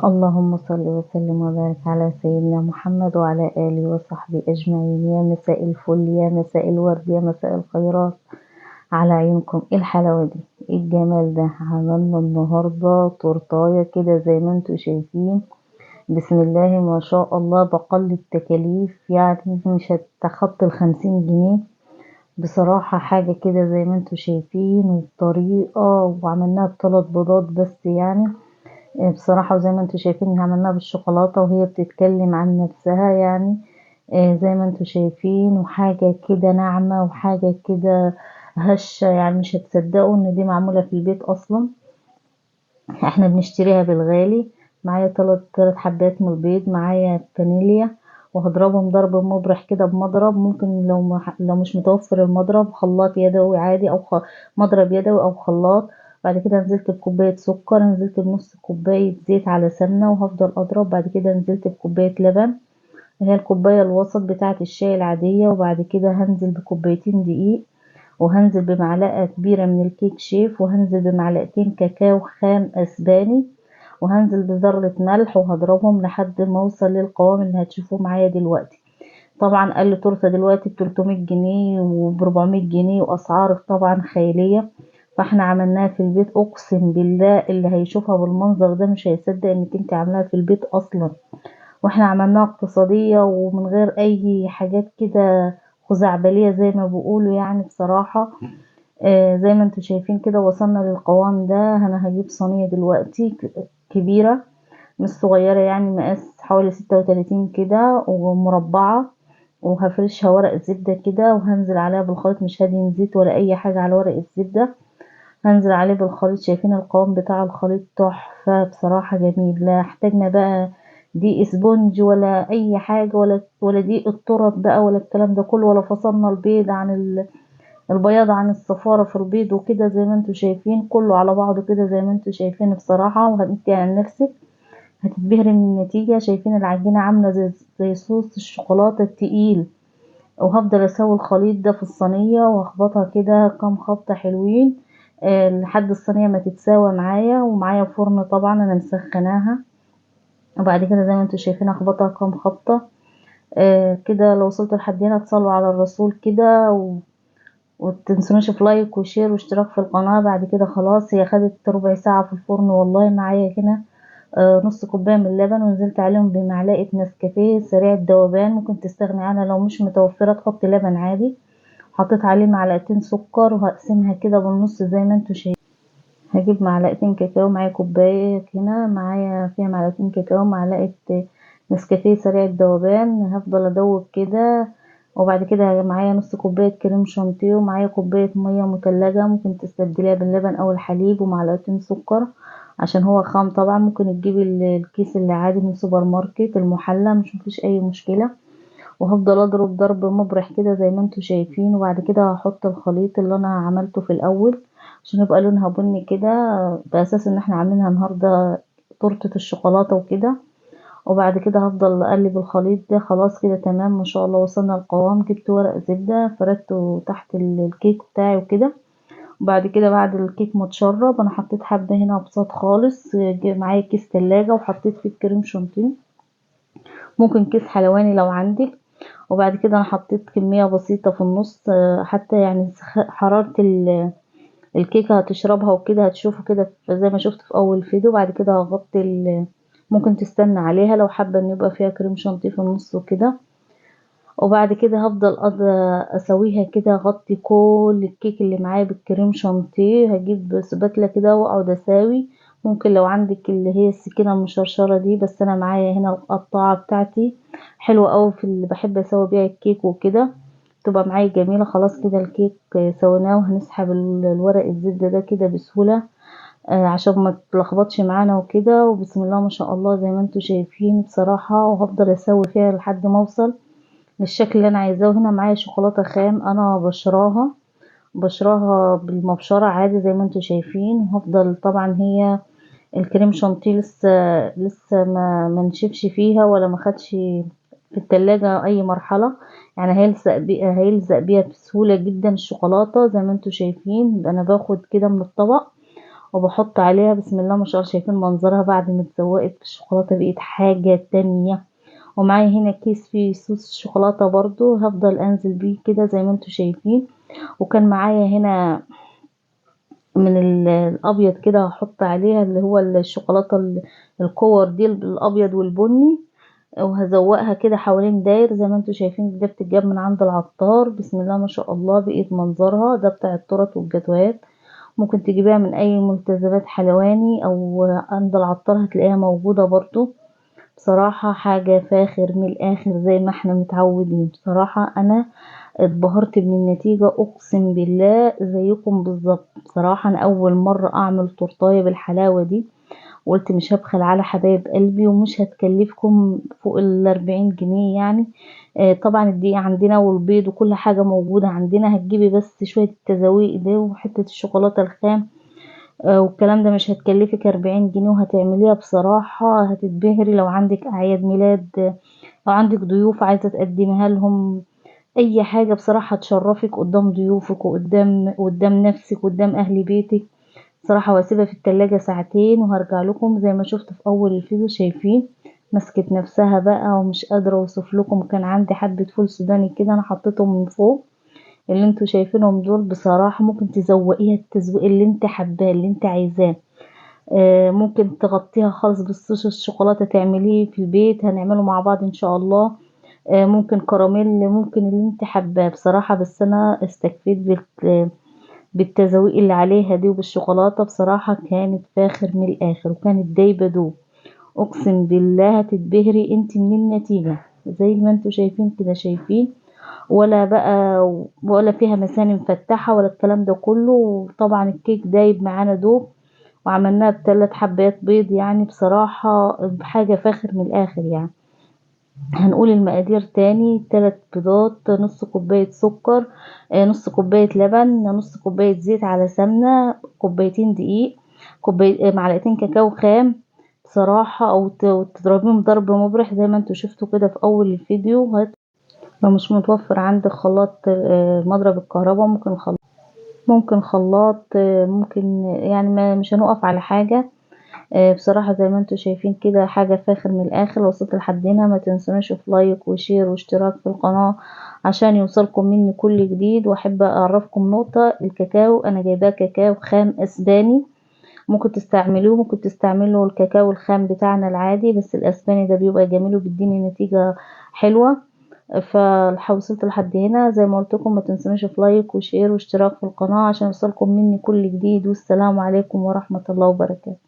اللهم صل وسلم وبارك على سيدنا محمد وعلى آله وصحبه أجمعين. يا مساء الفل، يا مساء الورد، يا مساء الخيرات على عيونكم. ايه الحلاوة دي، ايه الجمال ده. عملنا النهاردة تورتاية كده زي ما انتم شايفين، بسم الله ما شاء الله، بأقل التكاليف، يعني مش هتخطي 50 جنيه بصراحة. حاجة كده زي ما انتم شايفين، وبطريقة، وعملناها ب3 بيضات بس يعني بصراحة. وزي ما انتم شايفين عملناها بالشوكولاتة وهي بتتكلم عن نفسها يعني، زي ما انتم شايفين، وحاجة كده ناعمة وحاجة كده هشة، يعني مش هتصدقوا ان دي معمولة في البيت اصلا، احنا بنشتريها بالغالي. معايا 3 حبات من البيض، معايا فانيليا، وهضربهم ضرب مبرح كده بمضرب. ممكن لو مش متوفر المضرب، خلاط يدوي عادي، او مضرب يدوي او خلاط. بعد كده نزلت بكوباية سكر، نزلت بنص كوباية زيت على سمنة، وهفضل اضرب. بعد كده نزلت بكوباية لبن، هي الكوباية الوسط بتاعة الشاي العادية. وبعد كده هنزل بكوبايتين دقيق، وهنزل بمعلقة كبيرة من الكيك شيف، وهنزل بمعلقتين كاكاو خام اسباني، وهنزل بذرة ملح، وهضربهم لحد ما اوصل للقوام اللي هتشوفوه معايا دلوقتي. طبعا اقل تورته دلوقتي بتلتمية جنيه وبربعمية جنيه، واسعار طبعا خيالية، فاحنا عملناها في البيت. اقسم بالله اللي هيشوفها بالمنظر ده مش هيصدق انك انت عاملاها في البيت اصلا، واحنا عملناها اقتصادية ومن غير اي حاجات كده خزعبلية زي ما بيقولوا يعني بصراحة. زي ما انتم شايفين كده وصلنا للقوام ده. انا هجيب صينية دلوقتي كبيرة مش صغيرة، يعني مقاس حوالي 36 كده، ومربعة، وهفرشها ورق زبدة كده، وهنزل عليها بالخليط. مش هدهن زيت ولا اي حاجة على ورق الزبدة، هنزل عليه بالخليط. شايفين القوام بتاع الخليط تحفة بصراحة، جميل. لا احتاجنا بقى دي اسبونج ولا اي حاجة، ولا دي الترط بقى ولا الكلام ده كله، ولا فصلنا البيض عن البياض عن الصفارة في البيض وكده. زي ما انتم شايفين كله على بعضه كده زي ما انتم شايفين بصراحة. وانتي عن نفسك هتتبهري من النتيجة. شايفين العجينة عاملة زي صوص الشوكولاتة التقيل. وهفضل اسوي الخليط ده في الصينية واخبطها كده كام خبطة حلوين، لحد الصينية ما تتساوى معايا. ومعايا فرن طبعا انا مسخناها. وبعد كده زي ما انتم شايفين اخبطها كام خبطة، كده. لو وصلتوا لحد هنا تصلوا على الرسول كده، وتنسوناش في like و share واشتراك في القناة. بعد كده خلاص هي خدت ربع ساعة في الفرن والله. معايا هنا، نص كوباية من اللبن، ونزلت عليهم بمعلقة نسكافيه سريع الذوبان، ممكن تستغني عنها لو مش متوفرة تحطي لبن عادي. حطيت عليه معلقتين سكر، وهقسمها كده بالنص زي ما انتم شايفين. هجيب معلقتين كاكاو، معايا كوباية هنا معايا فيها معلقتين كاكاو، معلقة نسكافيه سريع الذوبان. هفضل ادوب كده. وبعد كده معايا نص كوباية كريم شانتيه، ومعايا كوباية مية متلجة، ممكن تستبدليها باللبن او الحليب، ومعلقتين سكر عشان هو خام طبعا. ممكن تجيبي الكيس اللي عادي من سوبر ماركت المحلى، مش مفيش اي مشكلة. وهفضل اضرب ضرب مبرح كده زي ما انتم شايفين. وبعد كده هحط الخليط اللي انا عملته في الاول عشان يبقى لونها بني كده، باساس ان احنا عاملينها النهارده تورته الشوكولاته وكده. وبعد كده هفضل اقلب الخليط ده. خلاص كده تمام ما شاء الله، وصلنا القوام. جبت ورق زبده فردته تحت الكيك بتاعي وكده. وبعد كده بعد الكيك ما اتشرب، انا حطيت حبه هنا بساط خالص، معايا كيس تلاجة وحطيت فيه الكريم شانتيه، ممكن كيس حلواني لو عندك. وبعد كده انا حطيت كمية بسيطة في النص، حتى حرارة الكيكة هتشربها وكده، هتشوفوا كده زي ما شفت في اول فيديو. بعد كده هغطي ممكن تستنى عليها لو حابة ان يبقى فيها كريم شانتيه في النص وكده. وبعد كده هفضل اسويها كده، اغطي كل الكيك اللي معايا بالكريم شانتيه. هجيب سباتله كده واقعد اساوي، ممكن لو عندك اللي هي السكينه المشرشره دي، بس انا معايا هنا القطاعه بتاعتي حلوه قوي في اللي بحب اسوي بيها الكيك وكده، تبقى معايا جميله. خلاص كده الكيك سويناه، وهنسحب الورق الزبده ده كده بسهوله، عشان ما تلخبطش معانا وكده. وبسم الله ما شاء الله زي ما انتم شايفين بصراحه. وهفضل اسوي فيها لحد ما اوصل للشكل اللي انا عايزاه. وهنا معايا شوكولاته خام انا بشراها بالمبشره عادي زي ما انتم شايفين. وهفضل طبعا هي الكريم شانتيه لسه ما نشفش فيها ولا ما خدش في التلاجة اي مرحلة، يعني هيلزق بيها بسهولة جدا الشوكولاتة زي ما انتم شايفين. انا باخد كده من الطبق وبحط عليها. بسم الله ما شاء الله، شايفين منظرها بعد ما اتزوقت بالشوكولاته بقت حاجة تانية. ومعايا هنا كيس فيه صوص الشوكولاتة برضو، هفضل انزل بيه كده زي ما انتم شايفين. وكان معايا هنا من الابيض كده هحط عليها اللي هو الشوكولاتة الكور دي الابيض والبني، وهزوقها كده حوالين داير زي ما انتم شايفين. ده بتتجاب من عند العطار. بسم الله ما شاء الله بقيت منظرها. ده بتاع التورت والجاتوهات، ممكن تجيبيها من اي ملتزمات حلواني او عند العطار هتلاقيها موجودة برضو. بصراحة حاجة فاخر من الاخر زي ما احنا متعودين. بصراحة انا اتبهرت من النتيجة، اقسم بالله زيكم بالظبط. بصراحة انا اول مرة اعمل تورتايه بالحلاوة دي، وقلت مش هبخل على حبايب قلبي ومش هتكلفكم فوق 40 جنيه يعني. طبعا الدقيق عندنا والبيض وكل حاجة موجودة عندنا، هتجيبي بس شوية التزاويق ده وحتة الشوكولاتة الخام، والكلام ده مش هتكلفك 40 جنيه وهتعمليها. بصراحة هتتبهري. لو عندك اعياد ميلاد، لو عندك ضيوف عايزة تقدميها لهم، اي حاجة بصراحة هتشرفك قدام ضيوفك وقدام نفسك وقدام اهل بيتك بصراحة. واسيبها في التلاجة ساعتين وهرجع لكم زي ما شفت في اول الفيديو. شايفين مسكت نفسها بقى ومش قادرة اوصف لكم. كان عندي حبة فول سوداني كده انا حطيتهم من فوق اللي انتوا شايفينهم دول. بصراحة ممكن تزوقيها التزويق اللي انت حباه اللي انت عايزاه، ممكن تغطيها خالص بالصوص الشوكولاتة، تعمليه في البيت، هنعمله مع بعض ان شاء الله. ممكن كراميل، ممكن اللي انت حباه بصراحة. بس انا استكفيت بالتزويق اللي عليها دي وبالشوكولاتة. بصراحة كانت فاخر من الاخر وكانت دايبة دوب، اقسم بالله هتتبهري انت من النتيجة زي ما انتوا شايفين كده. شايفين ولا بقى ولا فيها مساني مفتحة ولا الكلام ده كله. وطبعا الكيك دايب معانا دوب، وعملناها ب3 حبات بيض يعني. بصراحة حاجة فاخر من الاخر يعني. هنقول المقادير تاني: 3 بيضات، نص كوباية سكر، نص كوباية لبن، نص كوباية زيت على سمنة، كوبايتين دقيق، معلقتين كاكاو خام بصراحة، او تضربيهم ضرب مبرح زي ما انتوا شفتوا كده في اول الفيديو. لو مش متوفر عندك خلاط، مضرب الكهرباء، ممكن خلاط، ممكن يعني ما مش هنقف على حاجة. بصراحة زي ما انتوا شايفين كده حاجة فاخر من الاخر. وصلت لحد هنا، ما تنسوناش في like و share واشتراك في القناة عشان يوصلكم مني كل جديد. واحب اعرفكم نقطة، الكاكاو انا جايباه كاكاو خام اسباني، ممكن تستعملوه، ممكن تستعملوا الكاكاو الخام بتاعنا العادي، بس الاسباني ده بيبقى جميل وبيديني نتيجة حلوة. فوصلت لحد هنا زي ما قلت لكم، ما تنسوناش في like و share واشتراك في القناة عشان يوصلكم مني كل جديد. والسلام عليكم ورحمة الله وبركاته.